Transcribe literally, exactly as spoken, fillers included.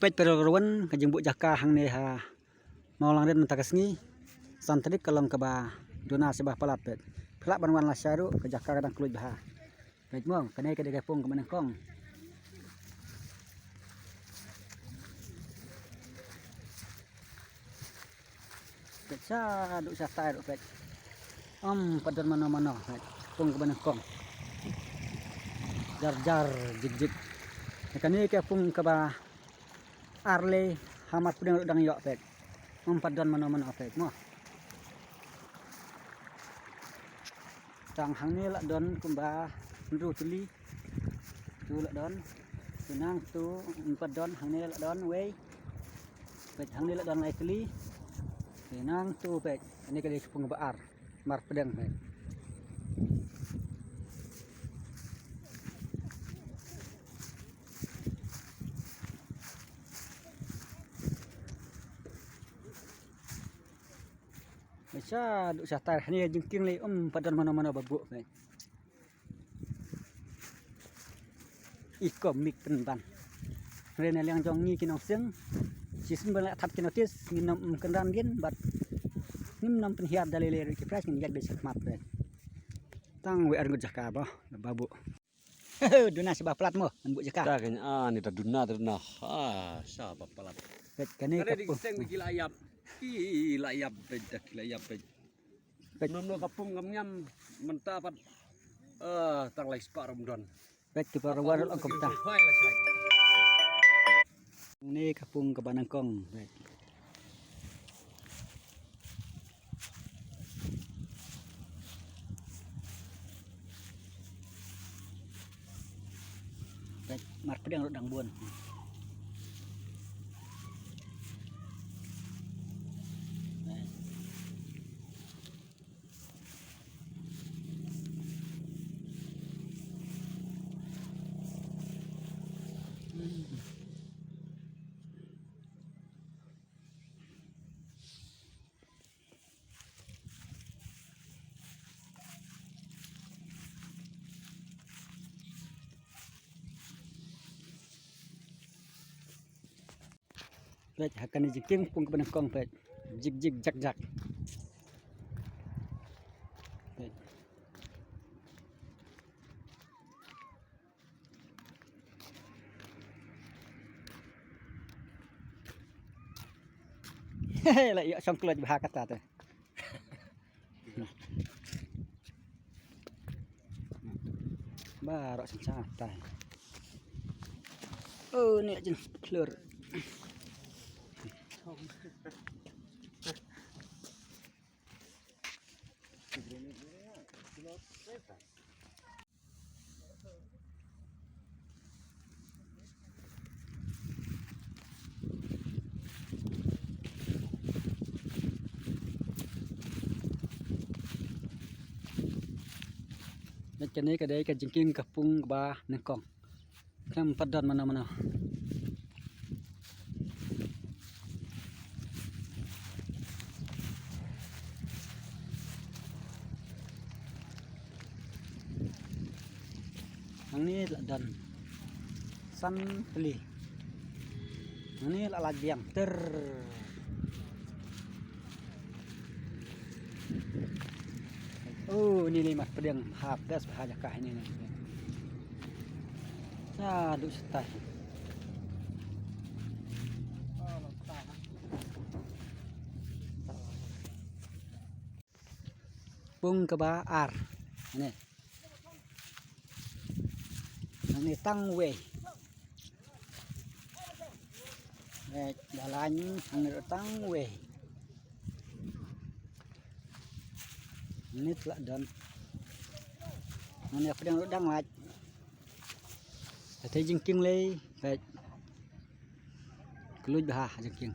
Peit para ruwan ka jingbuh jaka hangne ha Mawlangrin mynta ka sngi. San tarik ka long kaba duna sha ba palat peit. Phi lah ban wan lashai ruh ka jaka ka dang kluid bha. Peit mo, kane ka dei ka pung kaba nyngkong. Peit shaduh shatai ruh peit. Ym pat don mano mano peit. Pung kaba nyngkong. Jar jar jik jik. Kane ka pung kaba ar lei ha Marpdeng ruh dang ïoh peit. Ym pat don mano mano peit mo. Tang hangne la don kumba hynriew tylli. Tu la don. Te nangtu ym pat don, hangne la don wei. Peit hangne la don lai tylli. Te nangtu peit. Kane ka dei ka pung ba ar. Marpdeng peit. Peit shaduh shatai hangne jingkieng lei ym pat don mano mano ba buh peit. I komik pynban. Hynrei na liang jong ngi ki nongseng, shisien ba la thad ki notis, ngim nym kynran dien bad ngim nym pynhiar da lei lei ruh ki prize, ngin ïaid beit shakhmat peit. Tang wei ar ngut jaka ba, ba buh. Duna sha ba palat mo, ngan buh jaka. Ta kane, ah, ni ta duna, ta duna. Ah, sha ba palat. Peit kane ka pung. Kane ding seng ki la ïap. Ki la ïap peit, ki la ïap peit. Peit. Nom nom ka pung ngam ngam mynta pat. Ah, tang lai spah rum don. Peit ki para ruwan ruh ong kumta. Ni ka pung kaba nyngkong. Peit. Peit, Marpdeng ruh dang bun. Peit. Peit, ha kane jingkieng pung kaba nyngkong peit. Jik jik jak jak. Peit. La ïoh shong kluid bha kata te. Baroh shisha tai. Oh, ni jin klur. Kane ka dei ka jingkieng ka pung kaba nyngkong. Khlem pat don mano mano. Hangne la don san pli. Hangne la lait biang ter. Oh, ini lima pedang habis bahaja kah ini nih. Aduh, setai. Pung kaba ar. Ini. Ini tang wei. Wei, jalan ini tang wei. Ini telah don. Ini apa yang dang lait. Kata jingkieng lei, peit. Kluid bha jingkieng.